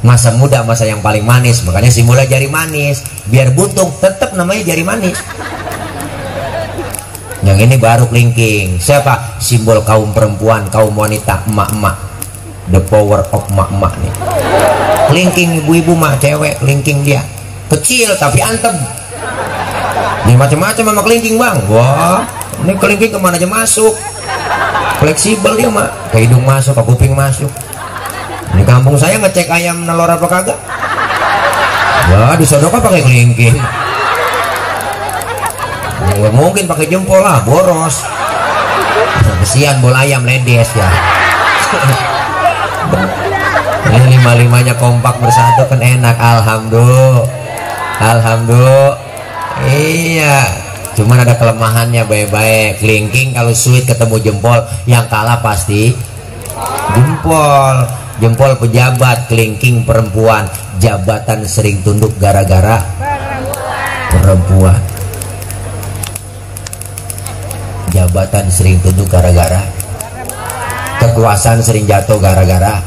Masa muda, masa yang paling manis. Makanya simbolnya jari manis. Biar buntung, tetap namanya jari manis. Yang ini baru kelingking. Siapa? Simbol kaum perempuan, kaum wanita, emak-emak. The power of emak-emak nih. Kelingking ibu-ibu mah cewek, kelingking dia. Kecil tapi antem. Ini macam-macam sama kelingking bang. Wah, ini kelingking kemana aja masuk. Fleksibel dia mah, ke hidung masuk, ke kuping masuk. Di kampung saya ngecek ayam nelor apa kagak. Ya disodok pakai kelingking. Nggak mungkin pakai jempol lah, boros. Kesian bola ayam ledes ya. Ini lima-limanya kompak bersatu kan enak. Alhamdulillah. Alhamdulillah. Iya. Cuman ada kelemahannya baik-baik. Kelingking kalau sweet ketemu jempol, yang kalah pasti jempol. Jempol pejabat, kelingking perempuan. Jabatan sering tunduk gara-gara perempuan. Jabatan sering tunduk gara-gara kekuasaan, sering jatuh gara-gara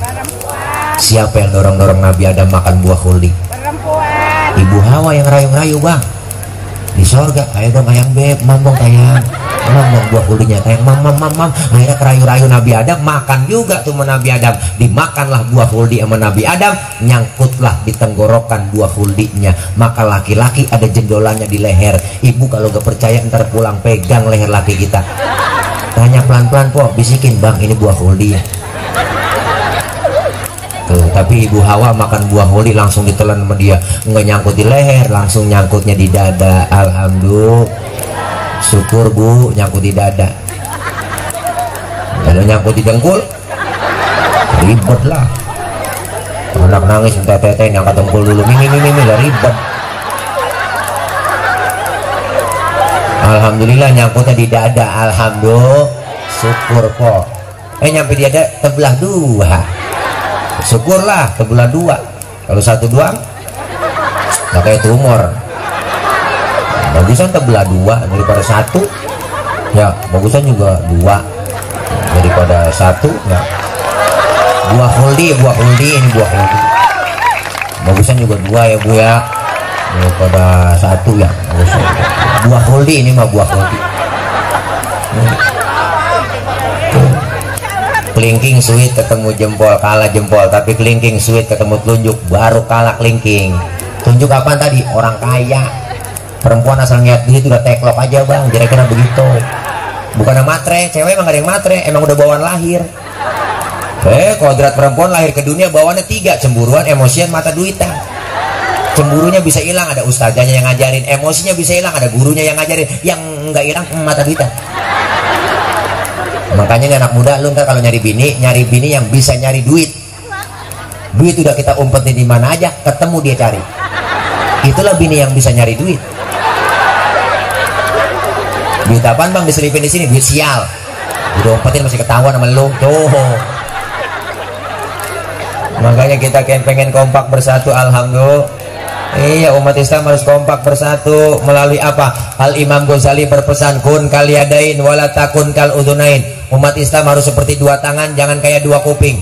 siapa yang dorong-dorong Nabi Adam makan buah khuldi? Ibu Hawa yang rayu-rayu bang di sorga. Ayo dong ayang beb, mambong tayang, mambong buah khuldinya tayang, mam. Akhirnya kerayu-rayu Nabi Adam, makan juga tuh sama Nabi Adam. Dimakanlah buah khuldi sama Nabi Adam, nyangkutlah di tenggorokan buah khuldinya. Maka laki-laki ada jendolannya di leher. Ibu kalau gak percaya ntar pulang pegang leher laki kita, tanya pelan-pelan po, bisikin bang ini buah khuldi ya. Tuh, tapi ibu Hawa makan buah khuldi langsung ditelan sama dia, nggak nyangkut di leher, langsung nyangkutnya di dada. Alhamdulillah, syukur bu nyangkut di dada. Kalau nyangkut di dengkul ribet lah. Anak nangis minta teteh yang angkat dengkul dulu, mimi lah ribet. Alhamdulillah nyangkutnya di dada. Alhamdulillah, syukur po. Nyampe di dada tebelah dua. Syukurlah tebelah dua. Kalau satu doang nggak kayak tumor. Bagusan tebelah dua daripada satu. Ya bagusan juga dua daripada satu. Ya. Buah khuldi ini buah khuldi. Bagusan juga dua ya bu ya daripada satu ya. Bagusan. Buah khuldi ini mah buah khuldi. Kelingking sweet ketemu jempol, kalah jempol. Tapi kelingking sweet ketemu telunjuk, baru kalah kelingking. Tunjuk apaan tadi? Orang kaya. Perempuan asal ngeliat duit udah teklok aja bang, kira-kira begitu. Bukan matre, cewek emang gak ada yang matre, emang udah bawaan lahir. Kodrat perempuan lahir ke dunia bawaannya 3, cemburuan, emosian, mata duitan. Cemburunya bisa hilang, ada ustazanya yang ngajarin. Emosinya bisa hilang, ada gurunya yang ngajarin. Yang nggak hilang mata duitan. Makanya nih anak muda, lu ntar kalau nyari bini yang bisa nyari duit. Duit udah kita umpetin di mana aja, ketemu dia cari. Itulah bini yang bisa nyari duit. Duit apaan bang diselipin di sini? Duit sial. Udah umpetin masih ketahuan sama lu tuh. Makanya kita pengen kompak bersatu. Alhamdulillah. Iya, umat Islam harus kompak bersatu melalui apa? Al Imam Ghazali berpesan kun kaliadain wala takun kal udunain. Umat Islam harus seperti dua tangan, jangan kayak dua kuping.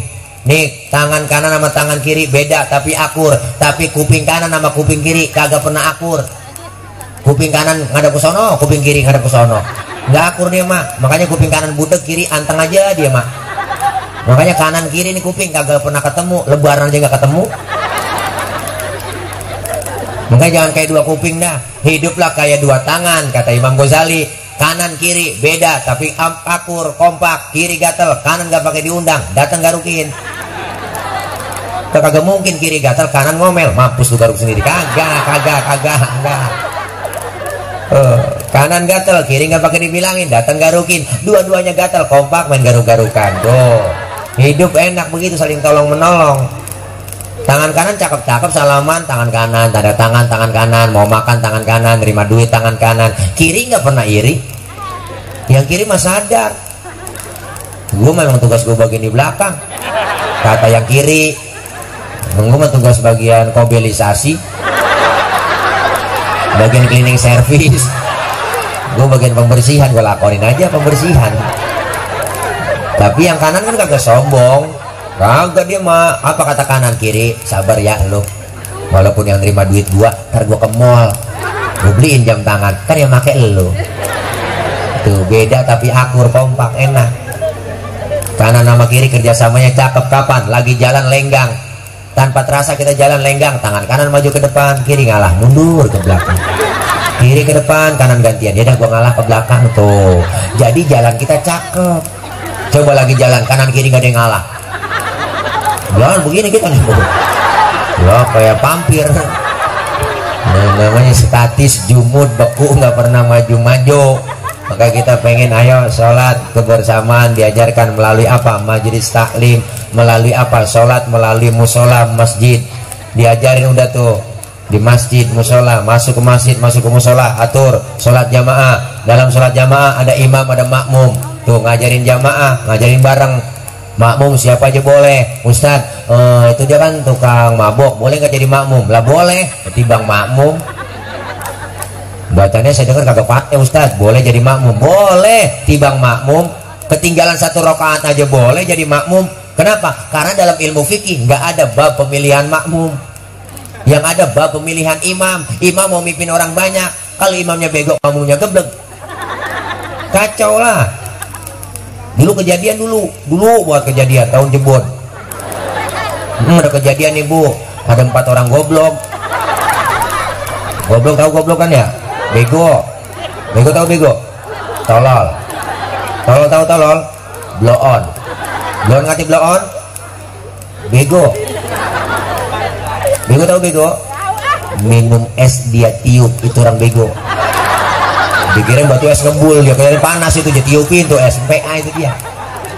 Nih, tangan kanan sama tangan kiri beda tapi akur. Tapi kuping kanan sama kuping kiri kagak pernah akur. Kuping kanan ngadep ke sono, kuping kiri ngadep ke sono. Nggak akur dia mak. Makanya kuping kanan budek, kiri anteng aja dia mak. Makanya kanan kiri ini kuping kagak pernah ketemu, lebaran aja nggak ketemu. Makanya jangan kayak dua kuping dah. Hiduplah kayak dua tangan, kata Imam Ghazali. Kanan kiri beda tapi akur, kompak. Kiri gatel, kanan gak pakai diundang, datang garukin. Kagak mungkin kiri gatel kanan ngomel, mampus lu garuk sendiri. Kagak. Kanan gatel, kiri gak pakai dibilangin, datang garukin. Dua-duanya gatel, kompak main garuk-garukan. Hidup enak begitu, saling tolong menolong. Tangan kanan cakep-cakep salaman tangan kanan, tanda tangan tangan kanan, mau makan tangan kanan, terima duit tangan kanan. Kiri nggak pernah iri. Yang kiri mah sadar, gue memang tugas gue bagian di belakang. Kata yang kiri, gue mah tugas bagian mobilisasi, bagian cleaning service. Gue bagian pembersihan, gue lakonin aja pembersihan. Tapi yang kanan kan kagak sombong, kagak dia mah apa kata kanan kiri, sabar ya lo. Walaupun yang terima duit gua, ntar gua ke mall, gua beliin jam tangan, kan yang make lo. Tuh beda tapi akur, kompak, enak. Kanan sama kiri kerjasamanya cakep. Kapan? Lagi jalan lenggang, tanpa terasa kita jalan lenggang, tangan kanan maju ke depan, kiri ngalah mundur ke belakang. Kiri ke depan, kanan gantian. Ya udah gua ngalah ke belakang tuh. Jadi jalan kita cakep. Coba lagi jalan kanan kiri gak ada yang ngalah. Jalan begini kita nih. Loh kayak pampir. Nah, namanya statis, jumud, beku, nggak pernah maju-maju. Maka kita pengen ayo sholat kebersamaan diajarkan melalui apa? Majelis taklim. Melalui apa? Sholat melalui musola masjid. Diajarin udah tuh di masjid, musola, masuk ke masjid, masuk ke musola, atur sholat jamaah. Dalam sholat jamaah ada imam, ada makmum. Tuh ngajarin jamaah, ngajarin bareng. Makmum siapa aja boleh. Ustadz, itu dia kan tukang mabok, boleh nggak jadi makmum? Lah boleh, ketimbang makmum. Bacanya saya dengar kagak pakai Ustadz, boleh jadi makmum? Boleh, timbang makmum. Ketinggalan 1 rakaat aja boleh jadi makmum. Kenapa? Karena dalam ilmu fikih nggak ada bab pemilihan makmum. Yang ada bab pemilihan imam. Imam mau mimpin orang banyak. Kalau imamnya bego, makmumnya geblek, kacau lah. Dulu kejadian dulu buat kejadian tahun Jebon. Ada kejadian nih Bu, ada 4 orang goblok. Goblok tahu goblok kan ya? Bego. Bego tahu bego? Tolol. Tolol tahu tolol? Blow on. Blow on ngerti blow on? Bego. Bego tahu bego? Minum es dia tiup, itu orang bego. Dikirim batu es ngebul, dia kayak panas itu, dia tiupin tuh es PA itu dia.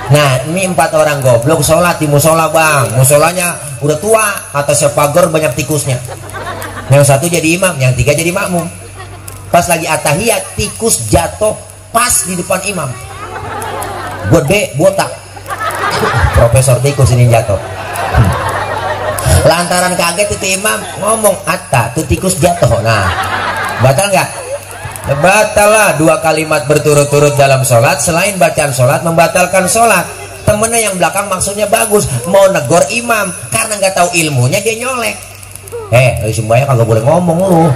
Nah ini 4 orang goblok sholat di musola bang. Musolanya udah tua, atasnya pagar banyak tikusnya. Yang 1 jadi imam, yang 3 jadi makmum. Pas lagi atahiyat, tikus jatuh pas di depan imam. Gede botak. Profesor tikus ini jatuh. Lantaran kaget itu imam ngomong atta tuh tikus jatuh. Nah batal nggak? Batal lah. 2 kalimat berturut-turut dalam sholat. Selain bacaan sholat membatalkan sholat. Temennya yang belakang maksudnya bagus, mau negor imam karena nggak tahu ilmunya dia nyolek. Dari sembahyang kagak boleh ngomong lu.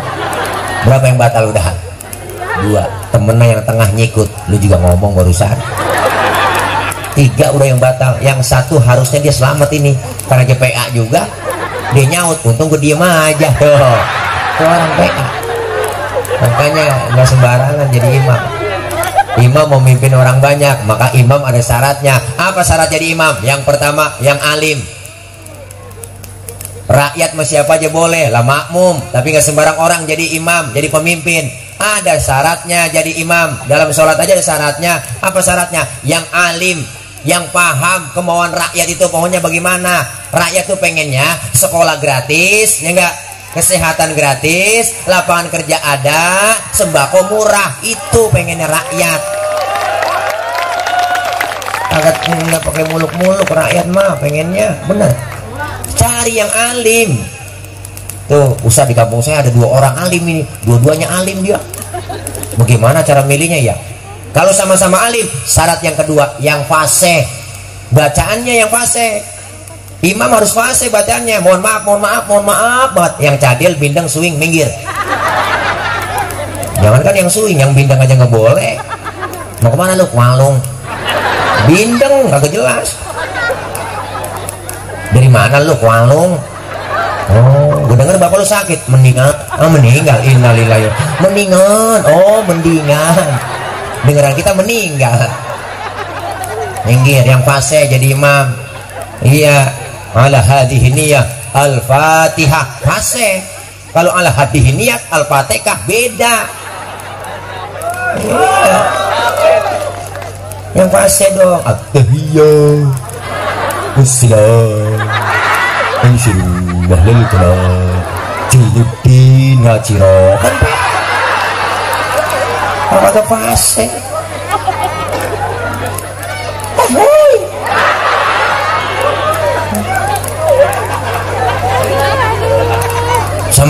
Berapa yang batal udah? 2. Temennya yang tengah nyikut, lu juga ngomong barusan. 3 udah yang batal. Yang 1 harusnya dia selamat ini karena dia PA juga. Dia nyaut, untung gue diem aja. Tuh orang PA. Makanya nggak sembarangan jadi imam. Imam memimpin orang banyak, maka imam ada syaratnya. Apa syarat jadi imam? Yang pertama, yang alim. Rakyat mah siapa aja boleh lah makmum, tapi nggak sembarang orang jadi imam, jadi pemimpin. Ada syaratnya jadi imam. Dalam sholat aja ada syaratnya. Apa syaratnya? Yang alim, yang paham kemauan rakyat itu pokoknya bagaimana. Rakyat tuh pengennya sekolah gratis, ya enggak? Kesehatan gratis, lapangan kerja ada, sembako murah, itu pengennya rakyat. Agak nggak pakai muluk-muluk rakyat mah pengennya bener. Cari yang alim. Tuh, usah di kampung saya ada 2 orang alim ini, dua-duanya alim dia. Bagaimana cara milihnya ya? Kalau sama-sama alim, syarat yang kedua, yang fasih. Bacaannya yang fasih. Imam harus fasih bacaannya. Mohon maaf banget. Yang cadel, bindeng, swing, minggir. Jangan kan yang swing, yang bindeng aja nggak boleh. Mau kemana lu? Walung. Bindeng, kagak jelas. Dari mana lu? Walung. Oh, gue denger bapak lu sakit. Meninggal. Meninggal. Innalillahi. Mendingan. Oh, mendingan. Dengeran kita meninggal. Minggir, yang fasih jadi imam. Iya. Ala hadhihi niyah al-fatihah fasih. Kalau ala hadhihi niyat al-fatihah beda. Iya. Yang fasih dong. At-tahiyyah wassalam insyaallah lil kalam Jainuddin Hajiro kan apa fasih.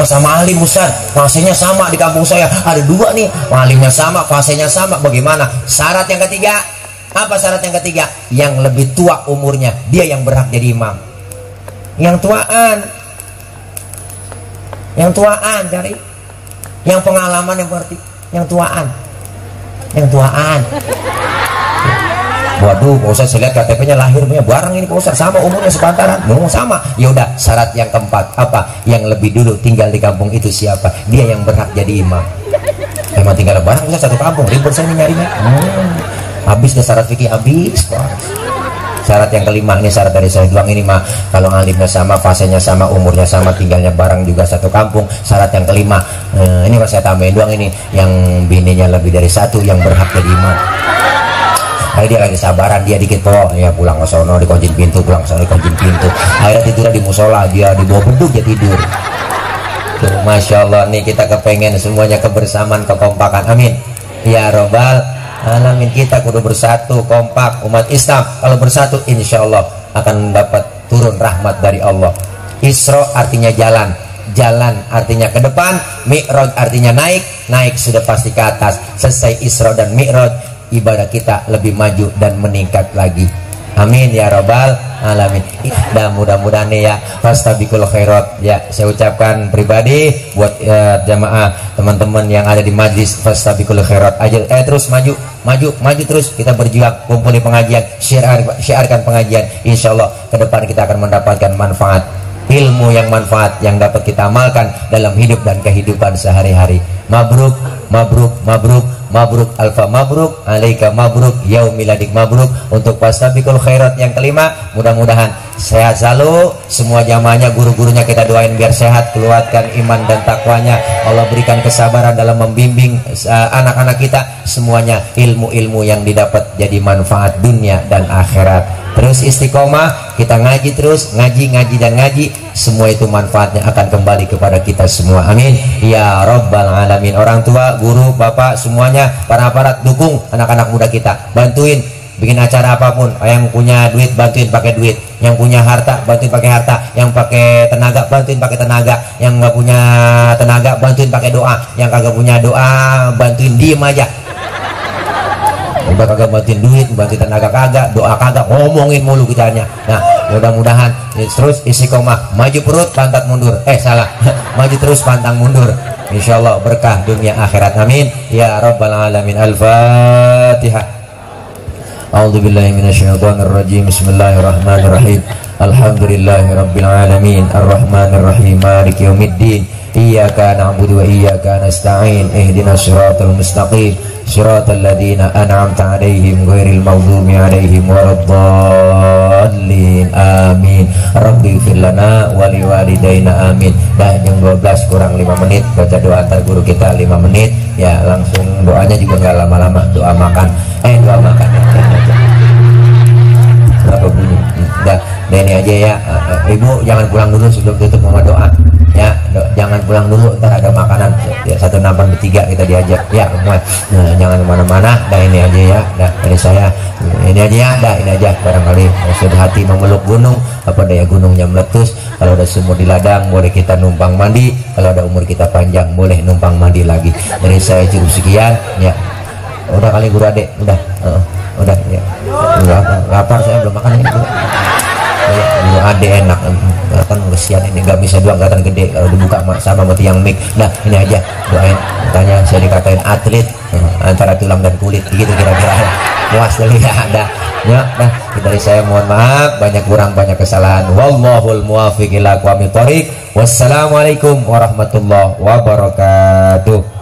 sama-sama alim Ustaz, fasenya sama di kampung saya, ada 2 nih, alimnya sama, fasenya sama, bagaimana? Syarat yang ketiga, apa syarat yang ketiga? Yang lebih tua umurnya, dia yang berhak jadi imam. Yang tuaan cari, yang pengalaman yang berarti, yang tuaan. Waduh, Pak Ustaz, saya lihat KTP-nya lahir punya barang ini Pak Ustaz, sama umurnya sepantaran, mau sama. Ya udah, syarat yang keempat apa? Yang lebih dulu tinggal di kampung itu siapa? Dia yang berhak jadi imam. Emang tinggal barang Ustaz satu kampung, ribet saya nyarinya. Habis deh syarat fikih, habis Pak. Syarat yang kelima, ini syarat dari saya doang ini mah, kalau alimnya sama, fasenya sama, umurnya sama, tinggalnya barang juga satu kampung. Syarat yang kelima, ini mas saya tambahin doang ini, yang bininya lebih dari 1 yang berhak jadi imam. Kayak dia lagi sabaran, dia dikit po, ya pulang ke sono dikuncin pintu, pulang ke sono dikuncin pintu, akhirnya tidurnya di musola, dia di bawah beduk dia tidur. Tuh, Masya Allah nih, kita kepengen semuanya kebersamaan, kekompakan, amin ya robbal alamin. Kita kudu bersatu, kompak umat Islam. Kalau bersatu insya Allah akan dapat turun rahmat dari Allah. Isra artinya jalan, jalan artinya ke depan, mi'raj artinya naik, naik sudah pasti ke atas. Selesai Isra dan mi'raj, ibadah kita lebih maju dan meningkat lagi. Amin ya robbal alamin. Dan mudah-mudahan ya fastabiqul khairat, ya saya ucapkan pribadi buat jamaah teman-teman yang ada di majlis, fastabiqul khairat aja, terus maju terus, kita berjuang, kumpuli pengajian, syiarkan pengajian. Insyaallah ke depan kita akan mendapatkan manfaat, ilmu yang manfaat yang dapat kita amalkan dalam hidup dan kehidupan sehari-hari. Mabruk, mabruk, mabruk, mabruk, alfa mabruk, alaika mabruk, yaumiladik mabruk. Untuk fastabiqul khairat yang kelima, mudah-mudahan sehat selalu semua jamaahnya, guru-gurunya kita doain biar sehat, keluarkan iman dan takwanya. Allah berikan kesabaran dalam membimbing anak-anak kita, semuanya ilmu-ilmu yang didapat jadi manfaat dunia dan akhirat. Terus istiqomah, kita ngaji terus, ngaji dan ngaji, semua itu manfaatnya akan kembali kepada kita semua. Amin ya robbal alamin. Orang tua, guru, bapak, semuanya, para aparat, dukung anak-anak muda kita, bantuin bikin acara apapun. Yang punya duit bantuin pakai duit, yang punya harta bantuin pakai harta, yang pakai tenaga bantuin pakai tenaga, yang nggak punya tenaga bantuin pakai doa, yang kagak punya doa bantuin diem aja. Udah kagak bantuin duit, bantuin tenaga kagak, doa kagak, ngomongin mulu kitanya. Nah, mudah-mudahan terus istiqomah, maju perut pantat mundur, salah maju terus pantang mundur. Insyaallah berkah dunia akhirat, amin ya rabbal alamin. Al-Fatihah. A'udzubillahi minasyaitonirrajim. Bismillahirrahmanirrahim. Alhamdulillahirabbil alamin, arrahmanirrahim, maliki yaumiddin. Iyyaka na'budu wa iyyaka nasta'in. Ihdinas siratal mustaqim, siratal ladzina an'amta 'alaihim ghairil maghdubi 'alaihim waladdallin. Amin. Rabbighfir lana wa liwalidayna, amin. Dah jam 12 kurang 5 menit, baca doa antar guru kita 5 menit. Ya langsung doanya juga nggak lama-lama, doa makan. Doa makan aja. Berapa bunyi? Dah ini aja ya. Ibu jangan pulang dulu sebelum tutup sama doa. Ya, jangan pulang dulu, ntar ada makanan ya, 1 bertiga kita diajak ya. Nah, jangan kemana-mana, dah ini aja ya, dah dari saya ini aja ya, dah ini aja. Barangkali sudah hati memeluk gunung, apa daya gunungnya meletus. Kalau ada sumur di ladang boleh kita numpang mandi, kalau ada umur kita panjang boleh numpang mandi lagi. Dari saya cukup sekian ya. Udah kali guru adek, udah ya. Lapar saya belum makan ini. Guru adek enak kan, kesian ini nggak bisa doang, kelihatan gede kalau dibuka sama mati yang mic. Nah ini aja doain, katanya saya dikatain atlet antara tulang dan kulit gitu kira-kira. Puas kali ya. Dah dari saya mohon maaf, banyak kurang banyak kesalahan. Wallahul muwaffiq ila aqwamit thoriq. Wassalamualaikum warahmatullahi wabarakatuh.